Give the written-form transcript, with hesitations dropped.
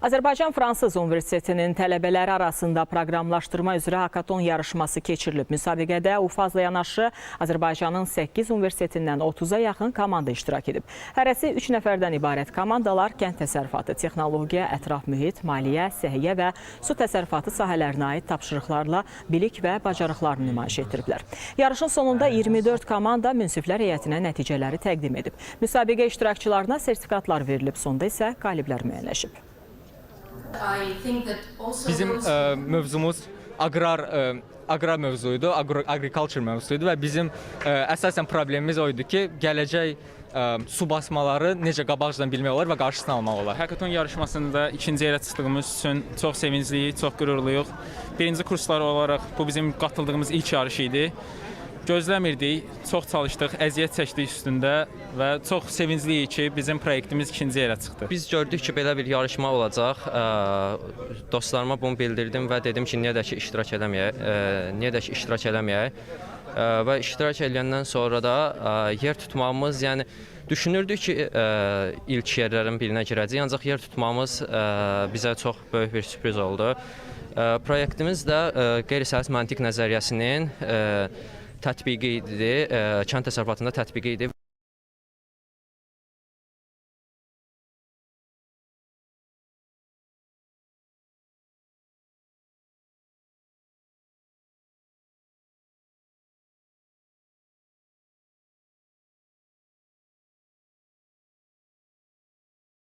Azərbaycan Fransız Universitetinin tələbələri arasında proqramlaşdırma üzrə hakaton yarışması keçirilib. Müsabiqədə UFAZ-la yanaşı Azərbaycanın 8 universitetindən 30-a yaxın komanda iştirak edib. Hərəsi 3 nəfərdən ibarət komandalar kənd təsərrüfatı, texnologiya, ətraf mühit, maliyyə, səhiyyə və su təsərrüfatı sahələrinə aid tapşırıqlarla bilik və bacarıqlarını nümayiş etdiriblər. Yarışın sonunda 24 komanda münsiflər heyətinə nəticələri təqdim edib. Müsabiqə iştirakçılarına sertifikatlar verilib, sonda isə qaliblər müəyyənləşib. Bizim mövzumuz aqrar mövzuydu, agriculture mövzusuydu və bizim əsasən problemimiz o idi ki, gələcək su basmaları necə qabaqcadan bilmək olar və qarşısını almaq olar. Hackathon yarışmasında ikinci yerə çıxdığımız üçün çox sevincliyik, çox qürurluyuq. Birinci kurslar olaraq bu bizim qatıldığımız ilk yarış idi. Gözləmirdik, çox çalışdıq, əziyyət çəkdik üstündə və çox sevincliyik ki, bizim proyektimiz ikinci yerə çıxdı. Biz gördük ki, belə bir yarışma olacaq. Dostlarıma bunu bildirdim və dedim ki, niyə də ki iştirak eləməyək, niyə də ki iştirak eləməyək. Və iştirak eləyəndən sonra da yer tutmamız, yəni düşünürdük ki, ilk yerlərin birinə girəcəyik, ancaq yer tutmamız bizə çox böyük bir sürpriz oldu. Proyektimiz də qeyri-səlis məntiq nəzəriyyəsinin tətbiqi idi, kənd təsərrüfatında tətbiqi idi.